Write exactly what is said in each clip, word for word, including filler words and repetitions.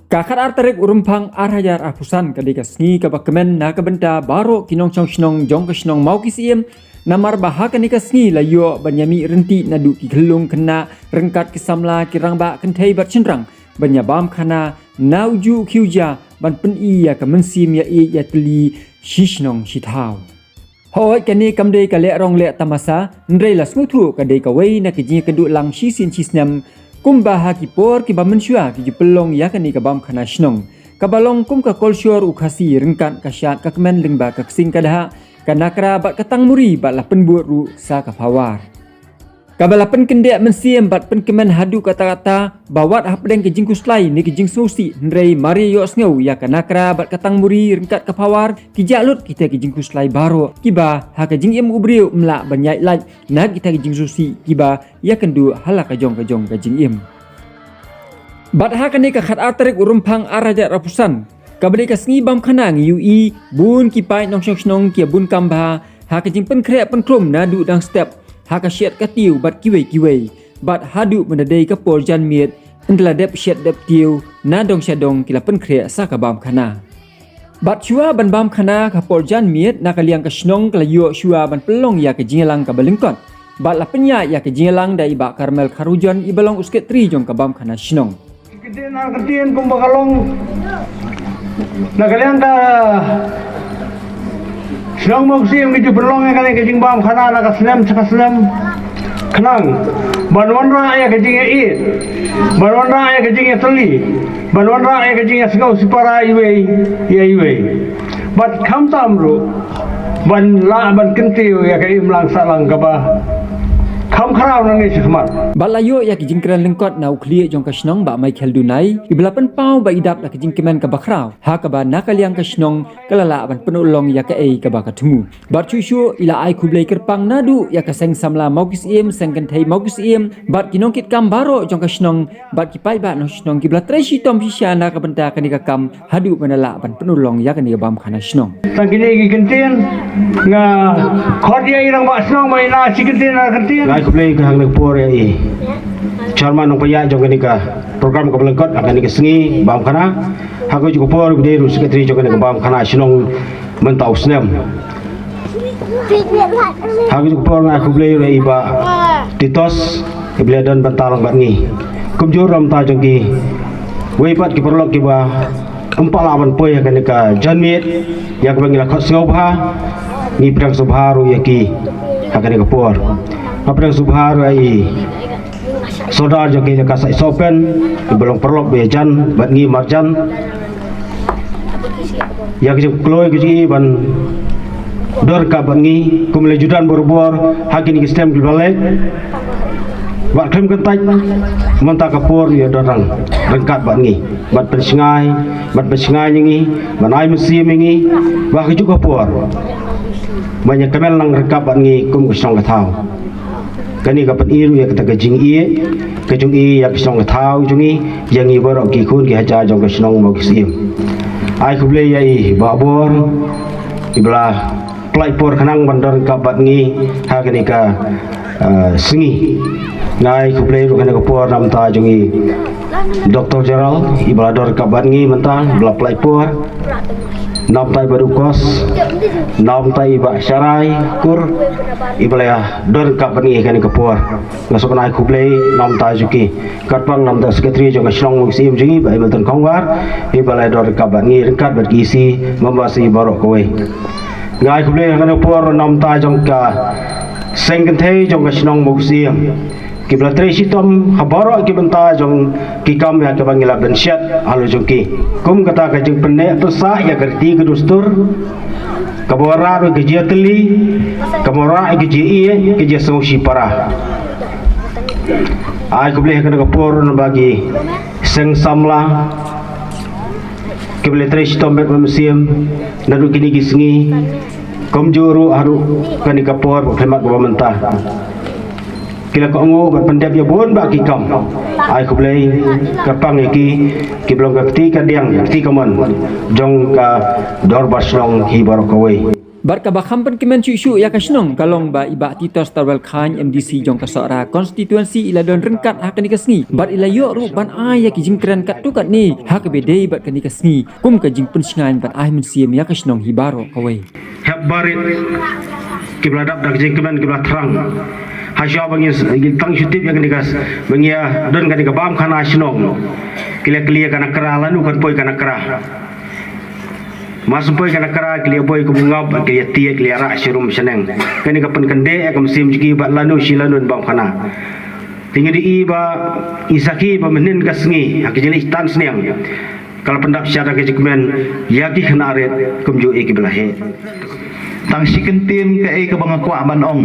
Ka khatar tarik u Rymphang ar hajar arphew san ka dei ka sngi kaba kmen na ka bynta baroh ki nongshong shnong jong ka shnong Mawkisiem, namar ba ha kane ka sngi la ïoh ban ïamih ryntih naduh ki khyllung khynnah ryngkat ki samla, ki rangbah kynthei bad shynrang ban ïabam khana na ujuh u khiew ja ban pyni ïa ka mynsiem ïa ïeit ïa tylli shi shnong shi thaw. Hooid, kane kam dei ka leh rong leh tamasa, hynrei la sngewthuh ka dei kawei na ki jingïakynduh lang shisien shisnem, kumba ha ki por kiba mynshuwa ki ju pynlong ïa kane ka bam khana shnong, kaba long kum ka kolshor u Khasi ryngkat ka shad ka kmen lyngba ka ksing ka dhah, ka nakra bad ka tangmuri bad la pynbud ruh sa ka phawar. Kaba la pynkyndeh mynsiem bad pynkmen haduh katta katta ba wat hapdeng ka jingkhuslai ne ka jingsngewsih, hynrei mar ïohsngew ïa ka nakra bad ka tangmuri ryngkat ka phawar, ki jah lut kita ki jingkhuslai baroh kiba ha ka jingim u briew ym lah ban ïaid lait na kita ki jingsngewsih kiba ïakynduh ha la ka jong ka jong ka jingim. Bad ha kane ka khatar tarik u Rymphang ar hajar arphew san, kaba dei ka sngi bam khana, ngi ïohi bun ki paid nongshong shnong ki ïa bun kam bha ha ka jingpynkhreh pynkhrum naduh dang step, ha ka shet ka tiew bad kiwei kiwei, bad haduh mynta dei ka por janmiet, ynda la dep shet dep tiew, na dong sha dong ki la pynkhreh sa ka bam khana. Bad shuwa ban bam khana ka por janmiet, na ka liang ka shnong ka la ïoh shuwa ban pynlong ïa ka jingïalang kaba lyngkot bad la pynïaid ïa ka jingïalang da i Bah Karmel Kharhujon, iba long u sekretari jong ka bam khana shnong. Kyntien ar kyntien kumba ka long, na ka liang ka shnong Mawkisiem ngi ju pynlong ïa kane ka jingbam khana na ka snem sha ka snem, khnang ban wanrah ïa ka jingïaieit, ban wanrah ïa ka jingïatylli, ban wanrah ïa ka jingïasngew shipara iwei ïa iwei. Bad khamtam ruh ban lah ban kyntiew ïa ka imlang sahlang kaba kham khraw nangne shakhmat. Bad la ïoh ïa ki jingkren lyngkot na u khlieh jong ka shnong, Bah Michael Dunai, iba la pynpaw ba i dap da ka jingkmen kaba khraw, ha kaba na ka liang ka shnong ka la lah ban pynurlong ïa kaei kaba ka thmu. Bad shuh shuh i la ai khublei kyrpang naduh ïa ka seng samla Mawkisiem, seng kynthei Mawkisiem, bad ki nongkitkam baroh jong ka shnong, bad ki paidbah nongshong shnong kiba la trei shitom shisha na ka bynta kane ka kam, haduh ban da lah ban pynurlong ïa kane ka bam khana shnong. Tang kine ki kyntien, nga khot ïa i rangbah shnong ba in ai shi kyntien ar kyntien. Nga ai khublei ha kane ka por ïa i Chairman Nongpynïaid jong kane ka program kaba lyngkot ha kane ka sngi bam khana. Ha kajuh ka por ba dei ruh u sekretari jong kane ka bam khana shnong mynta u snem. Ha kajuh ka por nga ai khublei ruh ïa i Bah Titos, iba la don bynta lang bad ngi. Kumjuh ruh na bynta jong kiwei pat ki paralok kiba ym pat lah ban poi ha kane ka janmiet ïa kaba ngi la khot sngewbha, ngi pdiang sngewbha ruh ïa ki ha kane ka por. Nga pdiang sngewbha ruh ïa i Sordar jong ki jaka Saisopen, iba long paralok ba ïajan bad ngi marjan. Ïa ka jingkloi ka jong i ban don ryngkat bad ngi kum la ju don barabor ha kine ki snem kiba la leit. Bad khlem kyntait, mynta ka por ïa don ryngkat bad ngi, bad pynshngaiñ, bad pynshngaiñ ïa ngi, bad ai mynsiem ïa ngi ba ha kajuh ka por ban ïa kmen lang ryngkat bad ngi kum ka shnong ka thaw. Kane ka pyni ruh ïa kata ka jingïeit ka jong i ïa ka shnong ka thaw jong i, ïa ngi baroh ki khun ki hajar jong ka shnong Mawkisiem. Ai khublei ïa i Bah Bor, iba la pynlait por khnang ban don ryngkat bad ngi ha kane ka, eh, sngi. Nga ai khublei ruh ha kane ka por na bynta jong i Doctor General, iba la don ryngkat bad ngi mynta, iba la pynlait por. Na bynta i Bah Dukos, na bynta i Bah Sharai Kur, iba la don ryngkat bad ngi ha kane ka por. Nga sngewbha ai khublei na bynta jong ki. Katba na bynta sekretari jong ka shnong Mawkisiem jong i Bah Hamilton Khongwar, iba la don ryngkat bad ngi ryngkat bad ki E C, member C baroh kawei. Nga ai khublei ha kane ka por na bynta jong ka seng kynthei jong ka shnong Mawkisiem, kiba la trei shitom ha baroh ki bynta jong ki kam ïa kaba ngi la bynshet halor jong ki. Kum kata ka jingpynneh pynsah ïa ka riti ka dustur, kaba wanrah ruh ka jingïatylli, kaba wanrah ka jingïeit, ka jingsngew shipara. Ai khublei ha kane ka por na bynta ki seng samla kiba la trei shitom bad mynsiem naduh kine ki sngi, kumjuh ruh haduh kane ka por ba khlem mat kaba mynta. Ki la kohnguh bad pyndep ïa bun bah ki kam. Ai khublei kyrpang ïa ki, kiba long ka kti kadiang, ka kti kamon jong ka dorbar shnong hi baroh kawei. Bad kaba kham pynkmen shuh shuh ïa ka shnong ka long ba i Bah Titos Tarwel Chyne, M D C jong ka Sohra Constituency, i la don ryngkat ha kane ka sngi bad i la ïoh ruh ban ai ïa ki jingkren katto katne ha kaba ïadei bad kane ka sngi kum ka jingpynshngaiñ ban ai mynsiem ïa ka shnong hi baroh kawei. Hep barit kiba la dap da ka jingkmen kiba la thrang. Hashuwa ba ngi tang shu tip ïa kane ka, ba ngi ïa don kane ka bam khana shnong, ki la kylli ïa ka Nakra, lano kan poi ka Nakra. Mar shu poi ka Nakra ki la boi kum u ngap, ki la tied, ki la rah sharum shaneng. Kane ka pynkyndit ïa ka mynsiem jong ki ba lano shi lano bam khana. Te ngi ïohi ba i sakhi ba mynhynnin ka sngi ha ka jingleit tan sniang ka la pyndap sha da ka jingkmen ïa ki khynnah rit kumjuh ïa kiba la heh. Tang shi kyntien kaei kaba nga kwah ban ong,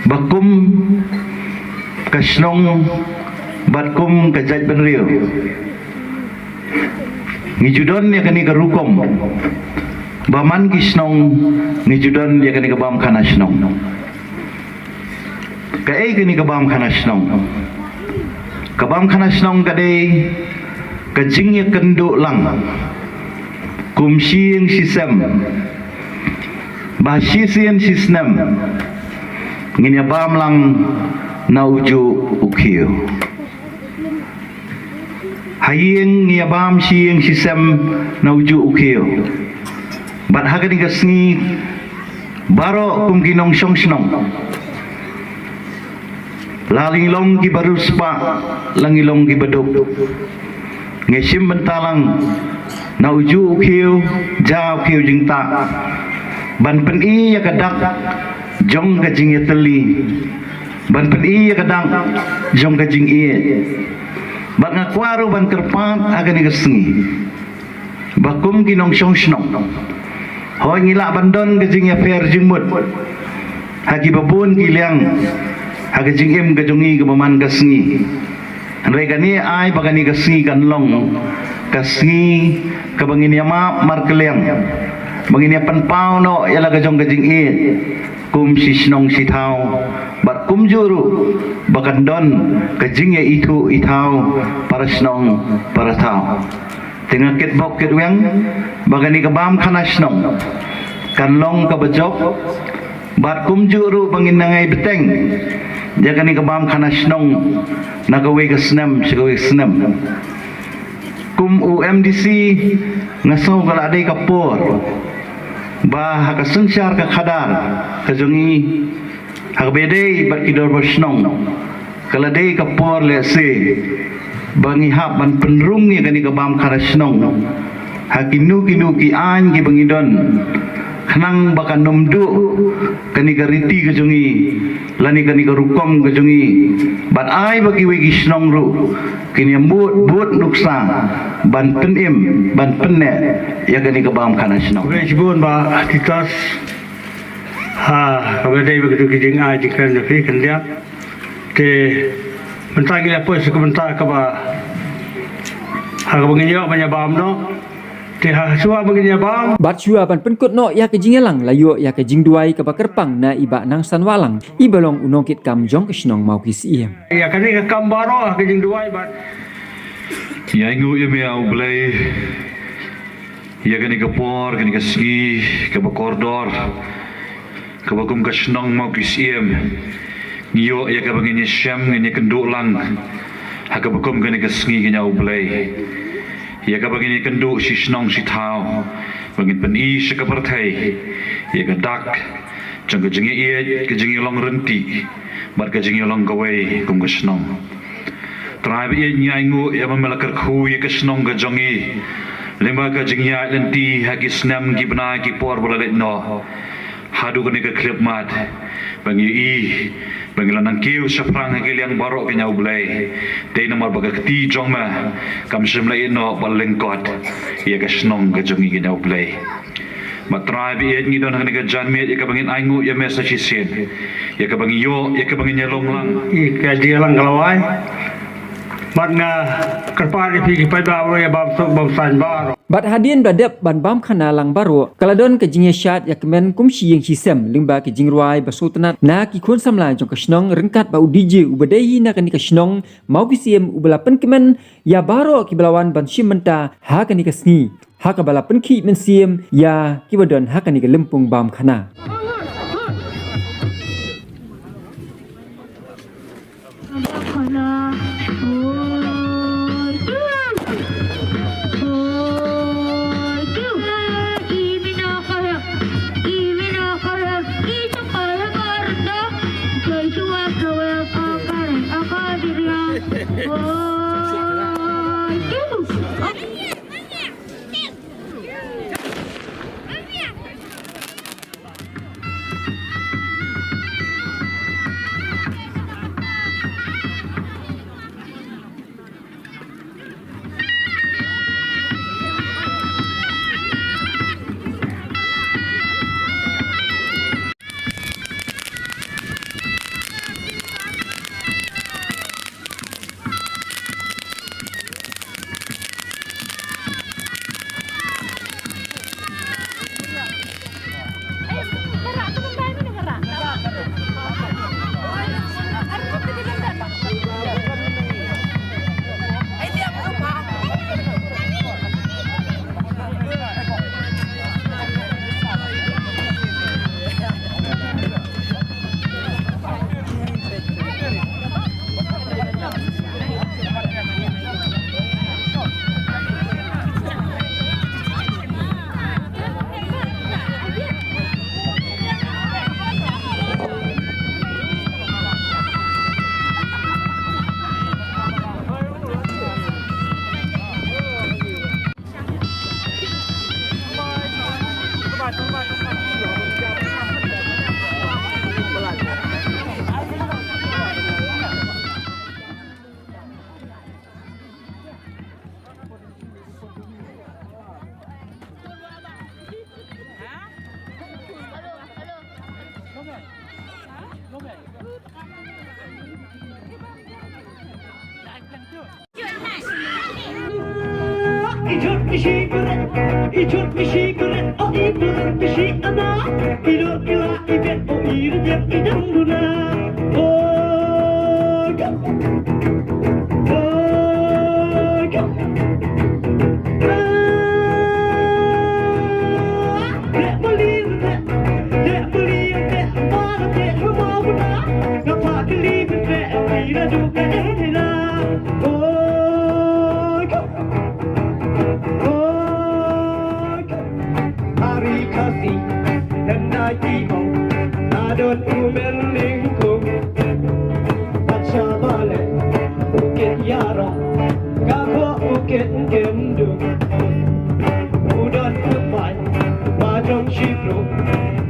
ba kum ka shnong bad kum ka jaitbynriew ngi ju don ïa kane ka rukom ba man ki shnong ngi ju don ïa kane ka bam khana shnong. Kaei kane ka bam khana shnong? Ka bam khana shnong ka dei ka jingïakynduh lang kum shi ïing shi sem, ba shisien shisnem ngin ïa bam lang na ujuh u khiew. Ha ïing ngi ïa bam shi ïing shi sem na ujuh u khiew. Bad ha kane ka sngi baroh kum ki nongshong shnong, la ngi long kiba riewspah, la ngi long kiba duk, ngi shim bynta lang na ujuh u khiew, ja u khiew jingtah, ban pyni ïa ka dak jong ka jingïatylli, ban pyni ïa ka dak jong ka jingïeit. Bad nga kwah ruh ban kyrpad ha kane ka sngi ba kum ki nongshong shnong, hooid ngi lah ban don ka jingïapher jingmut ha kiba bun ki liang ha ka jingim ka jong ngi kaba man ka sngi. Hynrei kane ai ba kane ka sngi kan long ka sngi kaba ngin ïa map markylliang, ba ngin ïa pynpaw noh ïa la ka jong ka jingïeit kum shi shnong shi thaw, bad kumjuh ruh ba kan don ka jingïaithuh ithaw para shnong para thaw. Te nga kitbok kitweng ba kane ka bam khana shnong kan long kaba jop, bad kumjuh ruh ba ngin nang ai bteng ïa kane ka bam khana shnong na kawei ka snem sha kawei ka snem. Kum u M D C nga sngew ka la dei ka por ba ha ka synshar ka khadar ka jong ngi, ha kaba ïadei bad ki dorbar shnong, ka la dei ka por lehse ba ngi hap ban pynrung ïa kane ka bam khana shnong ha kino kino ki aiñ kiba ngi don, khnang ba kan ym duh kane ka riti ka jong ngi lane kane ka rukom ka jong ngi, bad ai ba kiwei ki shnong ruh kin ïa mut bud nuksa ban pynim ban pynneh ïa kane ka bam khana shnong. Khublei shibun Bah Titos. Ha kaba dei ba kito ki jingai jingkren jong phi khyndiat. Te mynta ngi la poi sha ka bynta kaba, ha kaba ngin ïoh ban ïa bam noh. Te ha shuwa ba ngin ïa bam. Bad shuwa ban pynkut noh ïa ka jingïalang la ïoh ïa ka jingduwai kaba kyrpang na i Bah Nangsan Wahlang, iba long u nongkitkam jong ka shnong Mawkisiem. Ïa kane ka kam baroh ha ka jingduwai bad ïa ainguh ïa me ah U Blei ïa kane ka por, kane ka sngi kaba kordor, kaba kum ka shnong Mawkisiem ngi ïoh ïa kaba ngin ïashem, ngin ïakynduh lang ha kaba kum kane ka sngi, kane ah U Blei, ïa kaba ngin ïakynduh shi shnong shi thaw, ba ngin pyni sha ka pyrthei ïa ka dak jong ka jingïaieit, ka jingïalong ryntih bad ka jingïalong kawei kum ka shnong. Trai ba ïeit, ngi ainguh ïa ba me la kyrkhu ïa ka shnong ka jong ngi lyngba ka jingïaid lynti ha ki snem ki bnai ki por ba la leit noh, haduh kane ka khyllipmat ba ngi ïohi ba ngi la nang kiew shaphrang ha ki liang baroh, kane ah U Blei. Dei namar ba ka kti jong me kam shym la ïehnoh ba lyngkot ïa ka shnong ka jong ngi, kane ah U Blei. Bad Trai ba ïeit, ngi don ha kane ka janmiet ïa kaba ngin ainguh ïa me sa shisien, ïa kaba ngi ïoh, ïa kaba ngin ïalong lang. Ïa ka jingïalang ka la wai. Bad nga kyrpad ïa phi ki paidbah baroh ïa bam suk bam saiñ baroh. Bad hadien ba dep ban bam khana lang baroh, ka la don ka jingïashad ïakmen kum shi ïing shi sem lyngba ka jingrwai ba sngewtynnat na ki khun samla jong ka shnong ryngkat bad u D J uba dei hi na kane ka shnong Mawkisiem, uba la pynkmen ïa baroh kiba la wan ban shim bynta ha kane ka sngi. ha kaba la pynkhih mynsiem ïa kiba don ha kane ka lympung bam khana. Ari Khasi, hynda ki ong, la don u Mylliem Khup. Bad sha ba leh u kit ïarap, ka khoh u kit kynduh. U don u paid ba jong shi briew,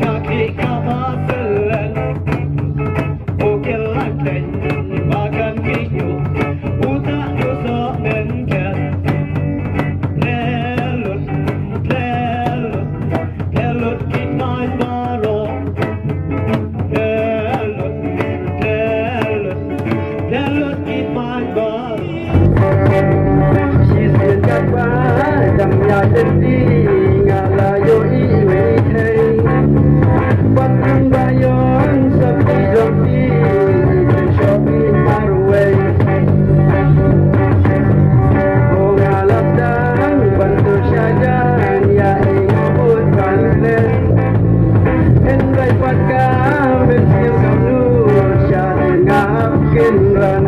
ka khlieh kaba sylliang. U kiew la khlaiñ ba kan mih ïuh, uta u soh nengket. Lut, lut, lut ki paid baroh. Lut, lut, lut ki paid baroh. Shisien katba dang ïa lynti nga la ïohi iwei i thei. Bad tang ba ïoh sa phi jong phi, phi shoh phi marwei. Ko nga la dang ban tur sha jan ïa i nga bud ban leh. Hynrei pat ka mynsiem kam nud sha nga hap kynran.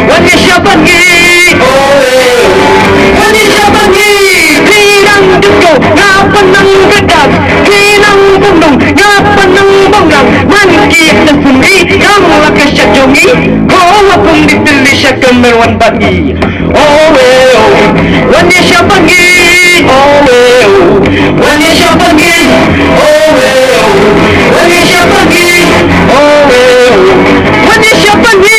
Wan ïa sha bangeit. Wan ïa sha bangeit. Phi nang jukut, nga pynang ka dak. Phi nang bumnung, nga pynang bumnang. Man ki ïa ka sumri, nang la ka shat jong ngi. Ko wa kum di pili sha ka mer wan bad ngi. Oh, eh, oh. Wan ïa sha bangeit. Oh, eh, oh. Wan ïa sha bangeit. Oh, eh, oh. Wan ïa sha bangeit. Oh, eh, oh. Wan ïa sha bangeit.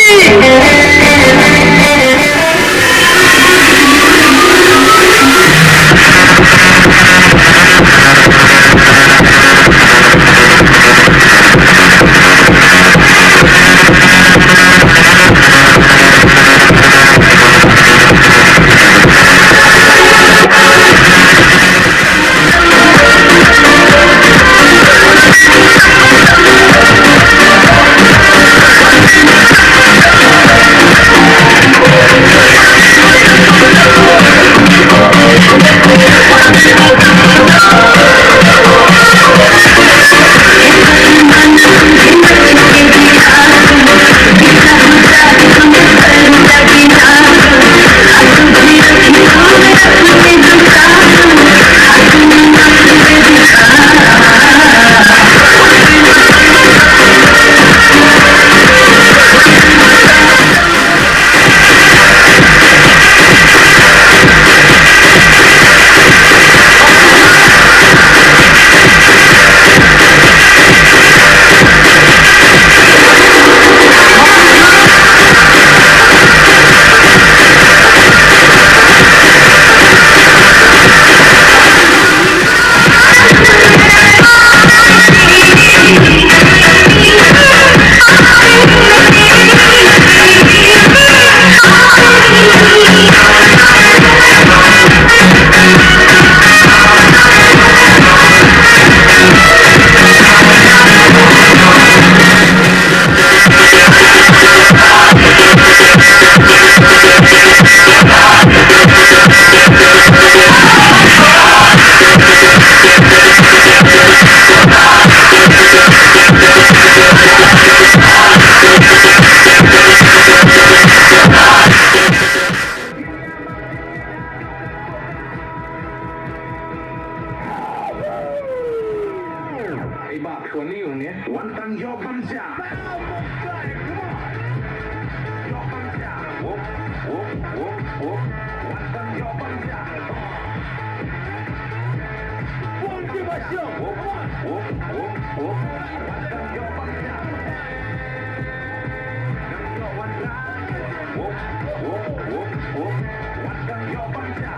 Ei, bah, phi wan ni, wan ni. Wan tang ïoh ban ja. Ïoh ban ja. Wop, wop, wop, wop. Wan tang ïoh ban ja. Wop, wop, wop, wop. Wan tang ïoh ban ja. Tang ïoh wan ja. Wop, wop, wop, wop. Wan tang ïoh ban ja.